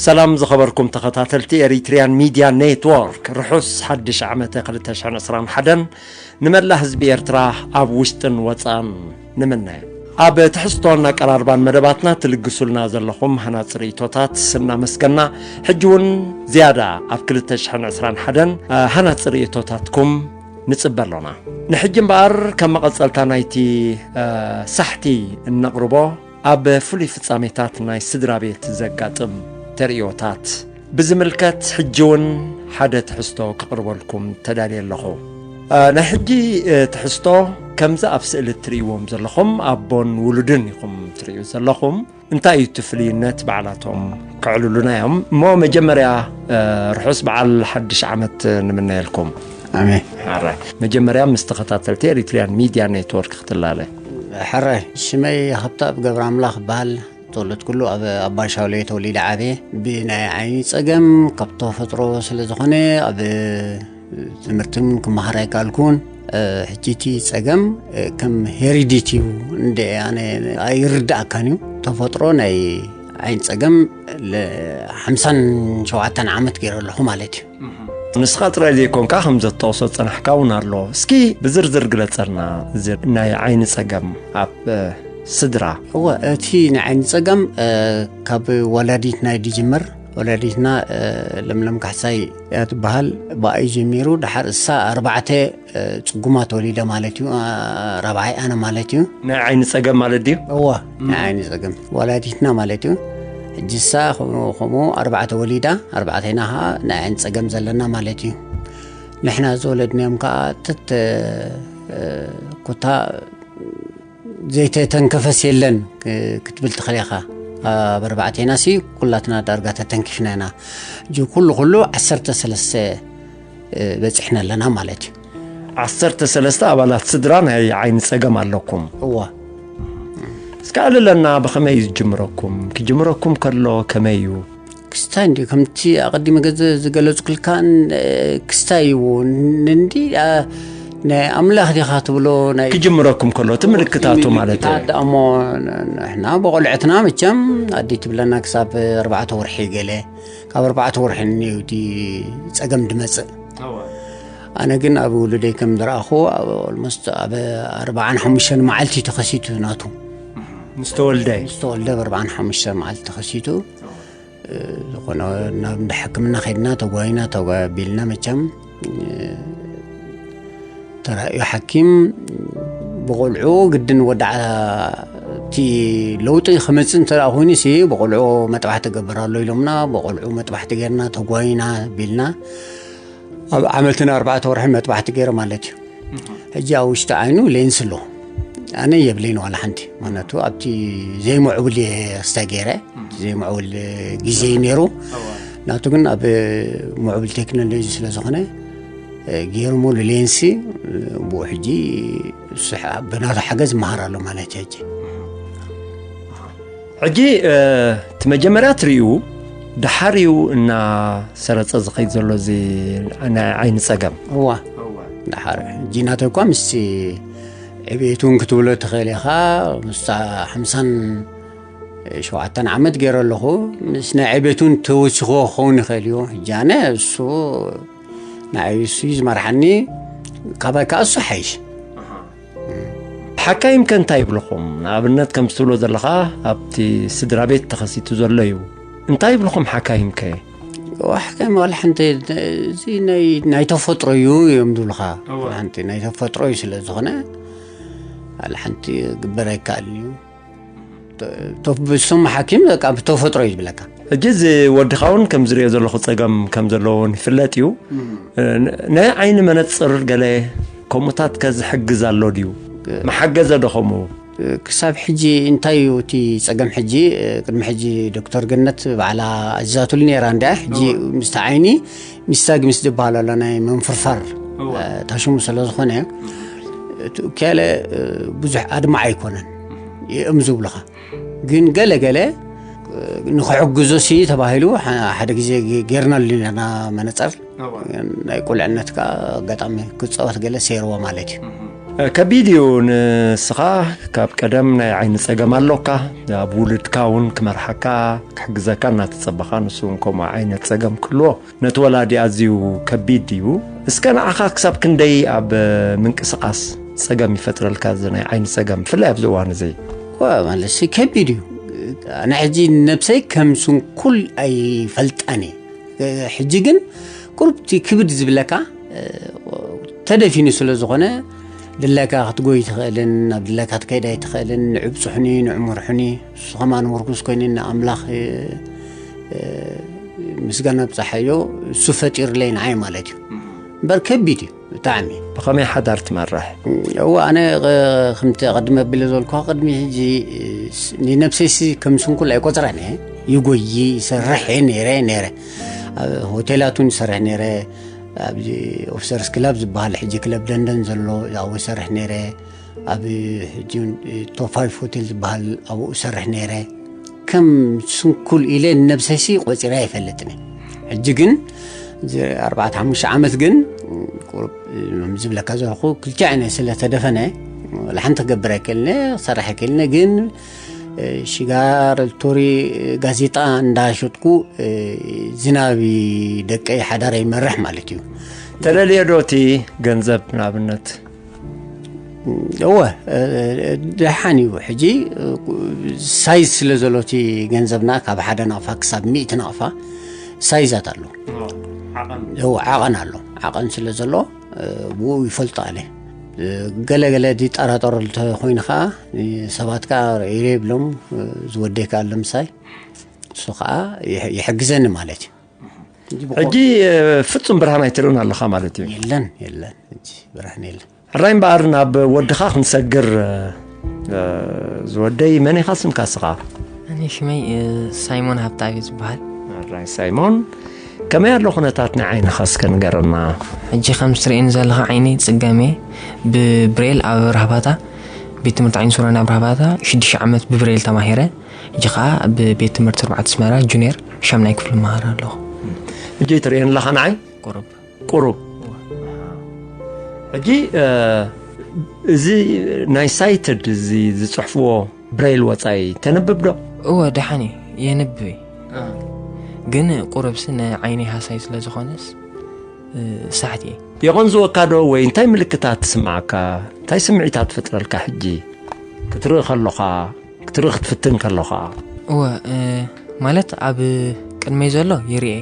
ሰላም ዝኸበርኩም ተኸታተልቲ ኤሪትሪያን ሚድያ ኔትወርክ፣ ርሑስ ሓድሽ ዓመተ ክልተ ሽሕን ዕስራን ሓደን ንመላእ ህዝቢ ኤርትራ ኣብ ውሽጥን ወጻእን ንምነ። ኣብ ትሕዝቶን ኣቀራርባን መደባትና ትልግሱልና ዘለኹም ሃናጺ ርእይቶታት እናመስገና፣ ሕጂ እውን ዝያዳ ኣብ ክልተ ሽሕን ዕስራን ሓደን ሃናጺ ርእይቶታትኩም ንጽበ ኣሎና። ንሕጂ እምበኣር፣ ከም መቐጸልታ ናይቲ ሳሕቲ እነቕርቦ፣ ኣብ ፍሉይ ፍጻሜታት ናይ ስድራ ቤት ዘጋጥም ተርእዮታት ብዝምልከት ሕጂ እውን ሓደ ትሕዝቶ ክቕርበልኩም ተዳልየ ኣለኹ። ናይ ሕጂ ትሕዝቶ፣ ከምዚ ኣብ ስእሊ እትርእይዎም ዘለኹም ኣቦን ውሉድን ኢኹም ትርእዩ ዘለኹም። እንታይ እዩ እቲ ፍልይነት? ባዕላቶም ከዕልሉና እዮም። እሞ መጀመርያ ርሑስ በዓል ሓድሽ ዓመት ንምነየልኩም። ኣሜን። ሓራይ። መጀመርያ ምስ ተኸታተልቲ ኤሪትሪያን ሚድያ ኔትወርክ ክትላለ። ሕራይ፣ ሽመይ ሃብተኣብ ገብረኣምላኽ እበሃል። ተወለድኩሉ ኣብ ኣባሻውለ ተወሊደ ዓብየ። ብናይ ዓይኒ ጸገም ካብ ተፈጥሮ ስለ ዝኾነ ኣብ ትምህርቲ እውን ክመሃር ኣይከኣልኩን። ሕጂ እቲ ጸገም ከም ሄሪዲቲ እዩ እንደ ኣነ ኣይርድኣካን እዩ። ተፈጥሮ ናይ ዓይኒ ጸገም ለ-፣ ሓምሳን ሸውዓተን ዓመት ገይረ ኣለኹ ማለት እዩ። ንስኻ ጥራይ ዘይኮንካ፣ ከም ዘትጠቕሶ ዝጸናሕካ እውን ኣሎ። እስኪ ብዝርዝር ግለጸልና፣ እዚ ናይ ዓይኒ ጸገም ኣብ ስድራ። እወ፣ እቲ ናይ ዓይኒ ጸገም ካብ ወላዲትና እዩ ዝጅምር። ወላዲትና ለምለም ካሕሳይ እያ ትበሃል። ብኣይ ጀሚሩ፣ ድሓር እሳ ኣርባዕተ ጽጉማት ወሊዳ ማለት እዩ። ራብዓይ ኣነ ማለት እዩ። ናይ ዓይኒ ጸገም ማለት ድዩ? እወ፣ ናይ ዓይኒ ጸገም ወላዲትና ማለት እዩ። ሕጂ እሳ ከምኡ፣ ከምኡ ኣርባዕተ ወሊዳ፣ ኣርባዕተና ኸኣ ናይ ዓይኒ ጸገም ዘለና ማለት እዩ። ንሕና ዝወለድናዮም ከኣ ትት-፣ ኩታ ዘይተተንከፈስ የለን ክ-፣ ክትብል ትኽእል ኢኻ። ኣብ ኣርባዕቴና ሲ ኩላትና ዳርጋ ተተንኪፍና ኢና። ሕጂ ኩሉ ኩሉ ዓሰርተ ሰለስተ በጺሕና ኣለና ማለት እዩ። ዓሰርተ ሰለስተ ኣባላት ስድራ ናይ ዓይኒ ጸገም ኣለኩም። እዋ። እስከ ኣዕልለና፣ ብኸመይ እዩ ዝጅምረኩም? ክጅምረኩም ከሎ ከመይ እዩ? ክስታይ እንዲ ከምቲ ኣቐዲመ ገዘ-፣ ዝገለጽኩልካ ን-፣ ክስታይ እዩ። ን-፣ እንዲ፣ ኣ-፣ ናይ ኣምላኽ ዲኻ ትብሎ ናይ ክጅምረኩም ከሎ እቲ ምልክታቱ ማለት እዩ። ምልክታት ደኣ እሞ ን-፣ ንሕና ብቖልዕትና መቸም ኣዲ ትብለና ክሳብ ኣርባዕተ ወርሒ ገለ፣ ካብ ኣርባዕተ ወርሒ ንዩ እቲ ጸገም ድመጽእ። ኣነ ግን ኣብ ውሉደይ ከም ዝረኣኹ ኣብ ኦልሞስት ኣብ ኣርባዓን ሓሙሽተን መዓልቲ ተኸሲቱ ናቱ። ምስ ተወልደ? ምስ ተወልደ ብ ኣርባዓን ሓሙሽተን መዓልቲ ተኸሲቱ። ዝኾነ ናብ እንዳ ሕክምና ከይድና ተጓይና ተጓ-፣ ቢልና መቸም፣ ተራእዩ ሓኪም ብቆልዑ ግድን ወዳዓ እቲ ለውጢ ክመጽእ እንተ ደኣ ኮይኑ ሲ ብቆልዑ መጥባሕቲ ገብር ኣሎ ኢሎምና። ብቆልዑ መጥባሕቲ ጌርና ተጓይና ቢልና ኣብ ዓመትን ኣርባዕተ ወርሒ መጥባሕቲ ገይረ ማለት እዩ። ሕጂ ኣብ ውሽጢ ዓይኑ ሌንስ ኣሎ። ኣነ የብለይን ዋላ ሓንቲ። ምኽንያቱ ኣብቲ ዘይምዕቡል እየ ክስታይ ገይረ። እቲ ዘይምዕቡል ግዜ እዩ ነይሩ። ናቱ ግን ኣብ ምዕቡል ቴክኖሎጂ ስለ ዝኾነ፣ ገይሮምሉ ሌንስ፣ ብኡ ሕጂ ብናቱ ሓገዝ ይመሃር ኣሎ ማለት እዩ ሕጂ። ሕጂ፣ እ፣ እቲ መጀመርያ ትርእዩ፣ ድሓር እዩ እናሰረጸ ዝኸይድ ዘሎ እዚ ናይ ዓይኒ ጸገም። እዋ። እዋ። ድሓር። ሕጂ ናተይ እኳ ምስቲ ዕቤቱን ክትብሎ ትኽእል ኢኻ፣ ምስታ ሓምሳን ሸውዓተን ዓመት ገይረ ኣለኹ። ምስ ናይ ዕቤቱን ተወሲኽዎ ክኸውን ይኽእል እዩ። ሕጂ ኣነ እሱ ንዓይ እሱ እዩ ዝመርሓኒ፣ ካባይ ከኣ እሱ ሓይሽ። ሓካይም ከ እንታይ ይብልኹም? ንኣብነት ከም ትብሎ ዘለኻ ኣብቲ ስድራ ቤት ተኸሲቱ ዘሎ እዩ። እንታይ ይብልኹም ሓካይም ከ? እዋ፣ ሓካይም ዋላ ሓንቲ፣ እዚ ናይ፣ ናይ ተፈጥሮ እዩ እዮም ዝብሉኻ። እዋ። ሓንቲ ናይ ተፈጥሮ እዩ ስለ ዝኾነ፣ ዋላ ሓንቲ ግበር ኣይከኣልን እዩ። ተ-፣ ተ-፣ ብስም ሓኪም በቃ ብተፈጥሮ እዩ ዝብለካ። ሕጂ እዚ ወድኻ እውን ከም ዝሪኦ ዘለኹ ጸገም ከም ዘለዎ እውን ይፍለጥ እዩ። እም። እ፣ ን-፣ ናይ ዓይኒ መነጽር ገለ ከምኡታት ከ ዝሕግዝ ኣሎ ድዩ? እ፣ መሓገዘ ዶ ከምኡ? እ፣ ክሳብ ሕጂ እንታይ እዩ እቲ ጸገም ሕጂ? እ፣ ቅድሚ ሕጂ ዶክተር ገነት ባዕላ ኣዚዛትሉ ነይራ እንድያ። ሕጂ እዋ። ምስቲ ዓይኒ ሚስታግ ምስ ዝበሃል ኣሎ ናይ መንፍርፋር፣ እዋ። እ፣ ታሽሙ ስለ ዝኾነ፣ እቲ ኡኪያለ፣ እ፣ ብዙሕ ኣድማዕ ኣይኮነን። እዮም ዝብሉኻ። ግን ገለ ገለ ንኽሕግዞ ሲ ተባሂሉ ሓ-፣ ሓደ ግዜ ጌ-፣ ጌርናሉ ኢና መነጸር። እዋ። ናይ ቁልዕነት ከኣ ኣጋጣሚ ክጻወት ገለ ሰይርዎ ማለት እዩ። እህ። ከቢድ እዩ። ንስኻ ካብ ቀደም ናይ ዓይኒ ጸገም ኣሎካ። ኣብ ውልድካ እውን ክመርሓካ፣ ክሕግዘካ እናተጸበኻ፣ ንሱ እውን ከምኡ ዓይነት ጸገም ክህልዎ ነቲ ወላዲ ኣዝዩ ከቢድ እዩ። እስከ ንዓኻ ክሳብ ክንደይ ኣብ ምንቅስቓስ ጸገም ይፈጥረልካ እዚ ናይ ዓይኒ ጸገም፣ ብፍላይ ኣብዚ እዋን እዚ? ዋ፣ ማለት ሲ ከቢድ እዩ። ኣነ ሕጂ ነብሰይ ከም ስንኩል ኣይፈልጣን እየ። ሕጂ ግን ቁሩብ እቲ ክብድ ዝብለካ፣ ተደፊኑ ስለ ዝኾነ፣ ድለካ ክትጎይ ትኽእልን፣ ናብ ድለካ ክትከይድ ኣይትኽእልን። ንዑ ብጽሑኒ፣ ንዑ መርሑኒ። እሱ ከማን ምርኩስ ኮይኑ ንኣምላኽ፣ እ፣ እ፣ ምስጋና ብጽሓዮ፣ እሱ ፈጢሩለይ ንዓይ ማለት እዩ። እምበር ከቢድ እዩ ብጣዕሚ። ብኸመይ ሓዳር ትመርሕ? እወ፣ ኣነ፣ እ፣ ከምቲ ቅድሚ ኣቢለ ዝበልኩኻ፣ ቅድሚ ሕጂ፣ እ፣ ስ-፣ ንነብሰይሲ ከም ስንኩል ኣይቆጽራን እየ። ይጎይ፣ ይሰርሕ እየ ነይረ፣ ነይረ። ኣብ ሆቴላት እውን ይሰርሕ ነይረ። ኣብዚ ኦፊሰርስ ክለብ ዝበሃል ሕጂ ክለብ ለንደን ዘሎ፣ ኣብኡ ይሰርሕ ነይረ። ኣብ ሕጂ እውን ቶፕ ፋይቭ ሆቴል ዝበሃል ኣብኡ ይሰርሕ ነይረ። ከም ስንኩል ኢለ ንነብሰይሲ ቆጺረ ኣይፈልጥን እየ። ሕጂ ግን እዚ ኣርባዕተ ሓሙሽተ ዓመት ግን ቁሩብ ዝብለካ ዘለኹ ክልቲኡ ዓይነ ስለ ተደፈነ፣ ወላ ሓንቲ ክገብር ኣይክእልን እየ፣ ክሰርሕ ኣይክእልን እየ። ግን ሽጋር፣ ቶሪ፣ ጋዜጣ እንዳሸጥኩ ዝናብ ደቀይ ሓዳር ይመርሕ ማለት እዩ። ተለልዮ ዶ እቲ ገንዘብ ንኣብነት? እወ፣ ደሓን እዩ። ሕጂ ሳይዝ ስለ ዘሎ እቲ ገንዘብና ካብ ሓደ ናቕፋ ክሳብ ሚእቲ ናቕፋ ሳይዛት ኣሎ። ዓቐን። እወ፣ ዓቐን ኣሎ። ዓቐን ስለ ዘሎ፣ ብኡ ይፈልጦ ኣለ። ገለ ገለ ዝጠራጠሩ እንተኾይኑ ኸዓ፣ ሰባት ከኣ ርእየ ይብሎም፣ ዝወደይ ከኣ ኣሎ ምሳይ፣ እሱ ኸኣ ይሕ-፣ ይሕግዘኒ ማለት እዩ። ሕጂ፣ እ፣ ፍጹም ብርሃን ኣይትርእን ኣለኻ ማለት እዩ። የለን፣ የለን፣ ሕጂ ብርሃን የለን። ሕራይ እምበኣር ናብ ወድኻ ክንሰግር፣ እ፣ ዝወደይ፣ መን ኢኻ ስምካ እስኻ? ኣነ ሽመይ፣ እ፣ ሳይሞን ሃብተኣብ እየ ዝበሃል። ሕራይ ሳይሞን፣ ከመይ ኣሎ ኩነታት ናይ ዓይንኻ እስከ ንገረና። ሕጂ ከም ትርእየኒ ዘለኻ ዓይነይ ጽገም እየ። ብብሬል ኣብ ኣብርሃ ባታ፣ ቤት ትምህርቲ ዓይኒ ሱራን ኣብርሃ ባታ፣ ሽዱሽተ ዓመት ብብሬል ተማሂረ። ሕጂ ኸኣ ኣብ ቤት ትምህርቲ ኣርባዕተ ኣስመራ ጁኒየር ሻምናይ ክፍሊ እመሃር ኣለኹ። ሕጂ ትርእየኒ ኣለኻ ንዓይ? ቁሩብ። ቁሩብ። ሕጂ፣ እ፣ እዚ ናይ ሳይትድ፣ እዚ ዝጽሕፍዎ ብሬል ወጻኢ ተንብብ ዶ? እወ፣ ደሓን እየ፣ የንብብ እየ። እ። ግን ቁሩብሲ ንዓይነይ ሃሳይ ስለ ዝኾነስ፣ እ፣ ሳሕቲ እየ። የቐንዝወካ ዶ ወይ እንታይ ምልክታት ትስምዓካ? እንታይ ስምዒታት ትፈጥረልካ ሕጂ ክትርኢ ከሎኻ? ክትርኢ ክትፍትን ከሎኻ? እወ፣ እ፣ ማለት ኣብ ቅድመይ ዘሎ ይርኤ።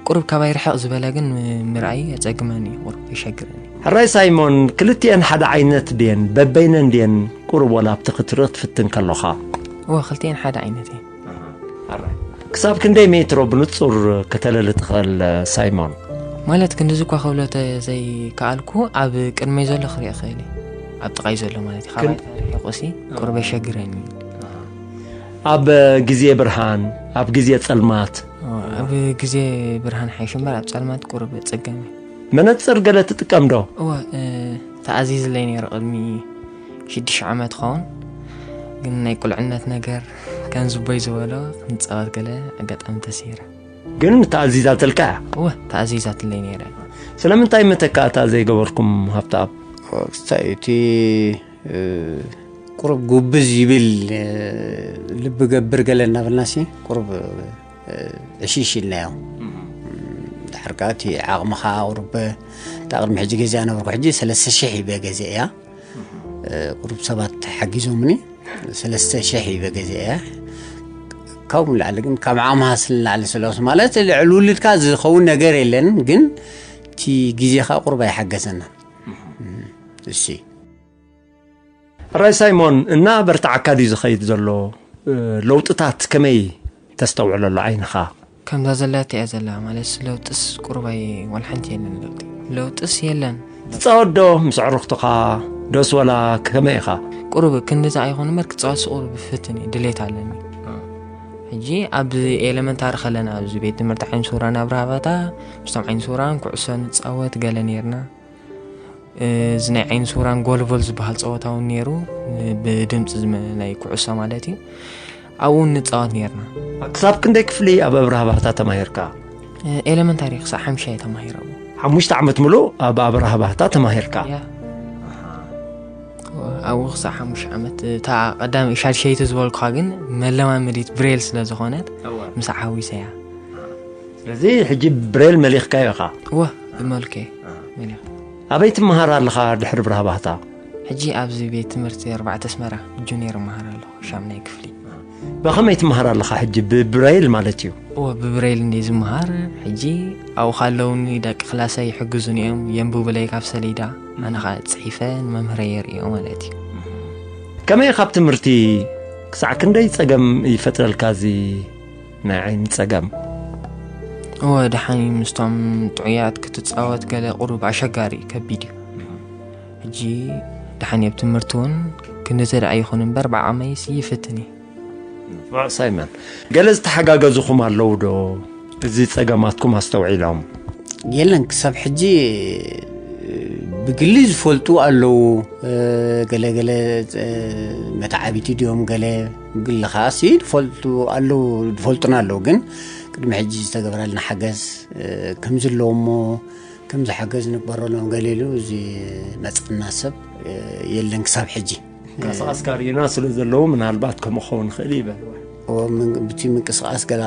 ቁሩብ ካባይ ርሕቕ ዝበለ ግን ም-፣ ምርኣይ የጸግመኒ፣ ቁሩብ የሸግረኒ። ሕራይ ሳይሞን፣ ክልቲኤን ሓደ ዓይነት ድየን? በበይነን ድየን? ቁሩብ ወላ ኣብቲ ክትርኢ ክትፍትን ከሎኻ? እወ፣ ክልቲኤን ሓደ ዓይነት እየን። ኣሃ፣ ሕራይ። ክሳብ ክንደይ ሜትሮ ብንጹር ከተለሊ ትኽእል ሳይሞን? ማለት ክንድዚ እኳ ክብሎ ተዘይከኣልኩ፣ ኣብ ቅድመይ ዘሎ ክርኢ እኽእል እየ። ኣብ ጥቓይ ዘሎ ማለት እዩ። ክን- ካባይ ርሒቑሲ ቁሩብ የሸግረኒ። ኣብ ግዜ ብርሃን፣ ኣብ ግዜ ጸልማት? ኣብ ግዜ ብርሃን ሓይሽ እምበር ኣብ ጸልማት ቁሩብ ጸገም እዩ። መነጽር ገለ ትጥቀም ዶ? እወ፣ እ፣ ተኣዚዝለይ ነይሩ ቅድሚ ሽዱሽተ ዓመት ኸውን፣ ግን ናይ ቁልዕነት ነገር ከም ዝቦይ ዝበሎ ክንጻወት ገለ ኣጋጣሚ ተሰይረ። ግን ተኣዚዛትልካ እያ? እወ፣ ተኣዚዛትለይ ነይረ። ስለምንታይ መተካእታ ዘይገበርኩም ሃብተኣብ? ክስታይ እቲ፣ እ፣ ቁሩብ ጉብዝ ይብል፣ እ፣ ልቢ ገብር ገለ እናበልናሲ ቁሩብ፣ እ፣ ዕሽሽ ኢልናዮ። እም። ድሓር ከኣ እቲ ዓቕምኻ ቁሩብ፣ እታ ቅድሚ ሕጂ ገዚኣ ነበርኩ፣ ሕጂ ሰለስተ ሽሕ ሂበ ገዚአ እያ። እ፣ ቁሩብ ሰባት ሓጊዞምኒ፣ ሰለስተ ሽሕ ሂበ ገዚአ እያ። ካብኡ ንላዕሊ ግን ካብ ዓቕምኻ ስለ ንላዕሊ ስለ፣ ማለት ልዕሊ ውልድካ ዝኸውን ነገር የለን፣ ግን እቲ ግዜኻ ቁሩብ ኣይሓገዘናን። እም፣ እሺ። ሕራይ ሳይሞን፣ እናበርትዓካ ድዩ ዝኸይድ ዘሎ? እ፣ ለውጥታት ከመይ ተስተውዕሎ ኣሎ ዓይንኻ? ከምዛ ዘላታ እያ ዘላ፣ ማለትስ ለውጥስ ቁሩብ ኣይ-፣ ዋላ ሓንቲ የለን ለውጢ። ለውጥስ የለን። ትጻወት ዶ ምስ ኣዕሩኽትኻ? ዶስ ወላ ከመይ ኢኻ? ቁሩብ ክንድዚ ኣይኮን እምበር ክጻወትስ ቁሩብ ይፍትን እየ፣ ድሌት ኣለኒ። እ። ሕጂ ኣብ ኤለመንታሪ ከለና ኣብዚ ቤት ትምህርቲ ዓይኒ ሱራን ኣብርሃ ባታ፣ ምስቶም ዓይኒ ሱራን ኩዕሶ ንጻወት ገለ ኔርና። እ፣ እዚ ናይ ዓይኒ ሱራን ጎልቦል ዝበሃል ጸወታ እውን ነይሩ፣ ን-፣ ብድምጺ ዝመ-፣ ናይ ኩዕሶ ማለት እዩ። ኣብኡ እውን ንጻወት ነይርና። ክሳብ ክንደይ ክፍሊ ኣብ ኣብርሃ ባህታ ተማሂርካ? እ፣ ኤለመንታሪ ክሳብ ሓሙሻይ ተማሂረ ኣብኡ። ሓሙሽተ ዓመት ምሉእ ኣብ ኣብርሃ ባህታ ተማሂርካ? ያ። ኣብኡ ክሳዕ ሓሙሽተ ዓመት። እታ ቀዳም ሻድሸይቲ ዝበልኩኻ ግን መለማመዲት ብሬል ስለ ዝኾነት፣ እወ። ምስ ሓዊሰያ። ስለዚ ሕጂ ብሬል መሊኽካዮ ኢኻ። እወ፣ ብመልከ መሊኽ። ኣበይ ትመሃር ኣለኻ ድሕሪ ብርሃ ባህታ? ሕጂ ኣብዚ ቤት ትምህርቲ ኣርባዕተ ኣስመራ ጁኒየር እመሃር ኣለኹ፣ ሻምናይ ክፍሊ። ብኸመይ ትመሃር ኣለኻ ሕጂ? ብብሬል ማለት እዩ። እወ፣ ብብሬል እንደ ዝመሃር። ሕጂ ኣብኡ ካለውኒ ደቂ ክላሰይ ይሕግዙን እዮም፣ የንብቡለይ ካብ ሰሌዳ፣ ኣነ ኸዓ ጽሒፈ ንመምህረይ የርእዮ ማለት እዩ። ከመይ ካብ ትምህርቲ ክሳዕ ክንደይ ጸገም ይፈጥረልካ እዚ ናይ ዓይኒ ጸገም? እወ፣ ደሓን እዩ፣ ምስቶም ጥዑያት ክትጻወት ገለ ቁሩብ ኣሸጋሪ እዩ፣ ከቢድ እዩ። ሕጂ ደሓን እዩ፣ ኣብ ትምህርቲ እውን ክንዲ ተደኣ ይኹን እምበር ብዓቕመይስ ይፍትን እዩ። ሳይመን፣ ገለ ዝተሓጋገዙኹም ኣለዉ ዶ? እዚ ጸገማትኩም ኣስተውዒሎም? የለን፣ ክሳብ ሕጂ ብግሊ ዝፈልጡ ኣለዉ። ገለገለ መተዓቢቲ ድዮም፣ ገለ ብግሊ ከዓሲ ዝፈልጡ ኣለዉ፣ ዝፈልጡና ኣለዉ። ግን ቅድሚ ሕጂ ዝተገበረልና ሓገዝ ከምዚ ኣለዎ እሞ ከምዚ ሓገዝ ንግበረሎም ገለ ኢሉ እዚ መፅና ሰብ የለን ክሳብ ሕጂ። ቀስቃስካ ርኢና ስለ ዘለዉ ምናልባት ከምኡ ክኸውን ይኽእል ይበል። እዎ፣ ምን- ብቲ ምንቅስቃስ ገላ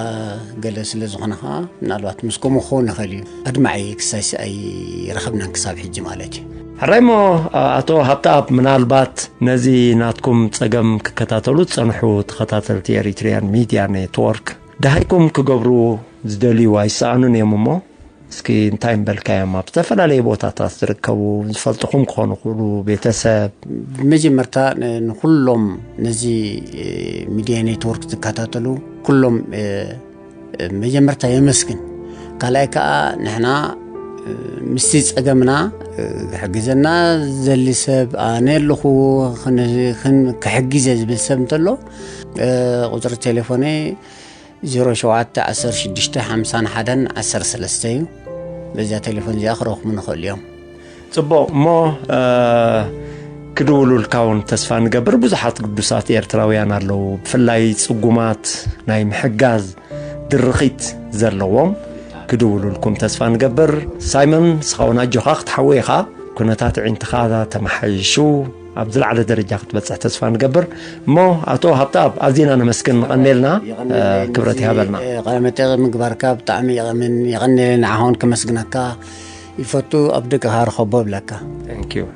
ገለ ስለ ዝኾነ ከዓ ምናልባት ምስ ከምኡ ክኸውን ይኽእል እዩ። ኣድማዒ ክሳይ ኣይረኸብናን ክሳብ ሕጂ ማለት እዩ። ሕራይ እሞ ኣቶ ሃብተኣብ፣ ምናልባት ነዚ ናትኩም ጸገም ክከታተሉ ዝጸንሑ ተኸታተልቲ ኤሪትሪያን ሚድያ ኔትወርክ ደሃይኩም ክገብሩ ዝደልዩ ኣይሰኣኑን እዮም እሞ እስኪ እንታይ ምበልካዮም? ኣብ ዝተፈላለዩ ቦታታት ዝርከቡ ዝፈልጥኹም ክኾኑ ይኽእሉ፣ ቤተሰብ። ብመጀመርታ ንኩሎም ነዚ ሚድያ ኔትወርክ ዝከታተሉ ኩሎም መጀመርታ የመስግን። ካልኣይ ከዓ ንሕና ምስቲ ፀገምና ክሕግዘና ዘሊ ሰብ ኣነ ኣለኹ ክሕጊዘ ዝብል ሰብ እንተሎ ቁፅሪ ቴሌፎነይ ዜሮ ሸውዓተ ዓሰርተ ሽዱሽተ ሓምሳን ሓደን ዓሰርተ ሰለስተ እዩ። በዚኣ ቴሌፎን እዚኣ ክረኽቡ ንኽእሉ እዮም። ጽቡቕ እሞ ክድውሉልካ እውን ተስፋ ንገብር። ብዙሓት ግዱሳት ኤርትራውያን ኣለዉ፣ ብፍላይ ጽጉማት ናይ ምሕጋዝ ድርኺት ዘለዎም ክድውሉልኩም ተስፋ ንገብር። ሳይመን ንስኻ እውን ኣጆኻ ክትሓዊ ኢኻ። ኩነታት ኣዒንትኻ ተመሓይሹ ኣብ ዝለዓለ ደረጃ ክትበፅሕ ተስፋ ንገብር። እሞ ኣቶ ሃብተኣብ ኣዚና ነመስግን፣ ንቐኔልና፣ ክብረት ይሃበልና። ቃለ መጠይቕ ምግባርካ ብጣዕሚ የቐምን የቐኔለ ንዓኻ እውን ከመስግነካ ይፈቱ። ኣብ ደገኻ ርኸቦ እብለካ። Thank you።